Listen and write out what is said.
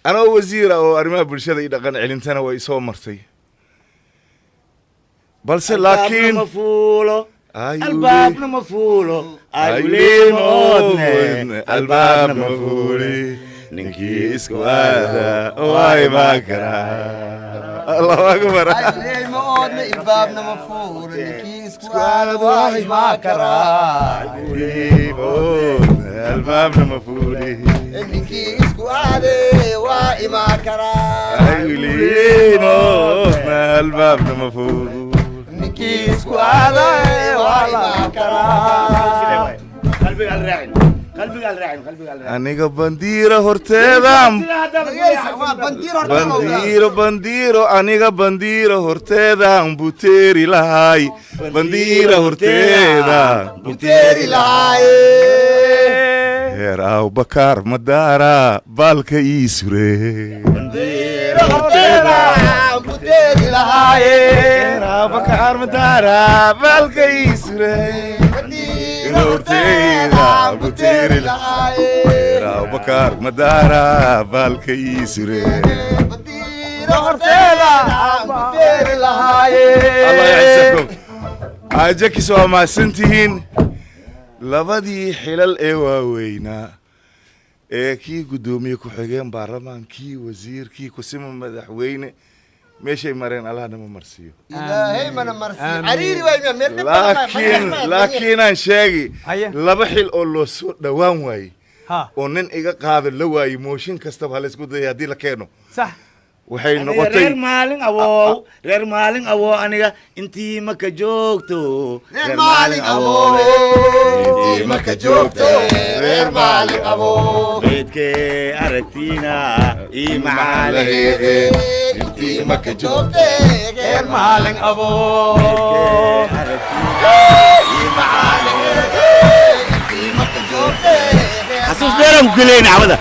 Anoo wasiira oo arrimaha bulshada iyo dhaqan celintana way soo martay, balse laakiin Albaabna ma fuulo. Ayuu Albaabna ma fuulo, ayuleema oodne, albaabna ma fuuli, ninkii isku aada waa imaan karaa. Allahu akbar. Ma oodna, ilbaabna ma fuulo, ninkii isku aada waa imaan karaa. Albaabna ma fuuli. Ninkii isku aade waa imaan karaa. Ayuleema albaabna ma fuuli. Ninkii isku aade waa imaan karaa. Qalbiga al raacin, qalbiga al raacin, qalbiga al raacin. Aniga bandiira horteedaan. Bandiiro, bandiiro, aniga bandiiro horteedaan buteeri lahay, bandiira horteeda buteeri lahaaye. Heer Abubakar Madaara baalka ii sure. Horteeda buteeri lahaaye. Heer Abubakar Madaara baalka ii sure. Horteeda buteeri lahaaye. Heer Abubakar Madaara baalka ii sure. Horteeda buteeri lahaaye. Allah yacisakum. Ajakis, waa mahadsantihiin. Labadii xilal ee waaweynaa ee kii guddoomiye ku-xigeen baarlamaan, kii wasiirkii kusima madaxweyne, meeshay mareen Allah nama marsiiyo. Ilaahay mana marsiiyo, cariiri waay meel dhib. Laakiinaan sheegi Haye. laba xil oo loo soo dhowaan waayey oo nin iga qaado la waayey, mooshin kastaba ha laysku dayay haddii la keeno, waxay Aniga noqotay reer maalin awow, reer maalin awow, aniga intii maka joogto. Reer maalin awow, intii maka joogto, reer maalin awow. Beedkee aragtiina ii macaaleheede. Intii maka joogte, reer maalin awow. Ii macaaleheede. Intii maka joogte. Xasuus dheeraan ku geleyna cawada.